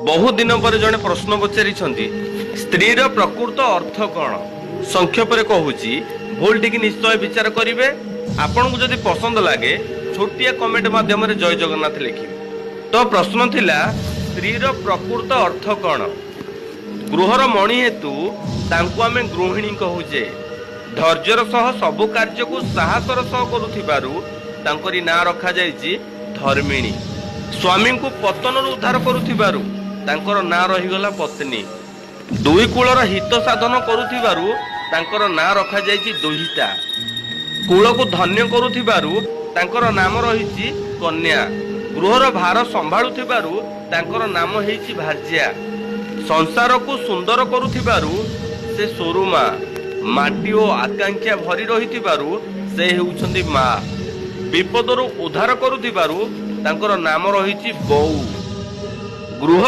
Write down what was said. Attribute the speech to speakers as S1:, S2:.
S1: ବହୁ ଦିନ ପରେ ଜଣେ ପ୍ରଶ୍ନ ପଚାରିଛନ୍ତି, ସ୍ତ୍ରୀର ପ୍ରକୃତ ଅର୍ଥ କ'ଣ? ସଂକ୍ଷେପରେ କହୁଛି, ଭୁଲ ଟିକେ ନିଶ୍ଚୟ ବିଚାର କରିବେ। ଆପଣଙ୍କୁ ଯଦି ପସନ୍ଦ ଲାଗେ, ଛୋଟିଆ କମେଣ୍ଟ ମାଧ୍ୟମରେ ଜୟ ଜଗନ୍ନାଥ ଲେଖିବେ। ତ ପ୍ରଶ୍ନ ଥିଲା, ସ୍ତ୍ରୀର ପ୍ରକୃତ ଅର୍ଥ କ'ଣ? ଗୃହର ମଣି ହେତୁ ତାଙ୍କୁ ଆମେ ଗୃହିଣୀ କହୁଛେ। ଧୈର୍ଯ୍ୟର ସହ ସବୁ କାର୍ଯ୍ୟକୁ ସାହସର ସହ କରୁଥିବାରୁ ତାଙ୍କରି ନାଁ ରଖାଯାଇଛି ଧର୍ମିଣୀ। ସ୍ୱାମୀଙ୍କୁ ପତନରୁ ଉଦ୍ଧାର କରୁଥିବାରୁ ତାଙ୍କର ନାଁ ରହିଗଲା ପତ୍ନୀ। ଦୁଇ କୂଳର ହିତ ସାଧନ କରୁଥିବାରୁ ତାଙ୍କର ନାଁ ରଖାଯାଇଛି ଦୁହିତା। କୂଳକୁ ଧନ୍ୟ କରୁଥିବାରୁ ତାଙ୍କର ନାମ ରହିଛି କନ୍ୟା। ଗୃହର ଭାର ସମ୍ଭାଳୁଥିବାରୁ ତାଙ୍କର ନାମ ହେଇଛି ଭାର୍ଯ୍ୟା। ସଂସାରକୁ ସୁନ୍ଦର କରୁଥିବାରୁ ସେ ସରୁମା। ମାଟି ଓ ଆକାଂକ୍ଷା ଭରି ରହିଥିବାରୁ ସେ ହେଉଛନ୍ତି ମା। ବିପଦରୁ ଉଦ୍ଧାର କରୁଥିବାରୁ ତାଙ୍କର ନାମ ରହିଛି ବୋଉ। ଗୃହ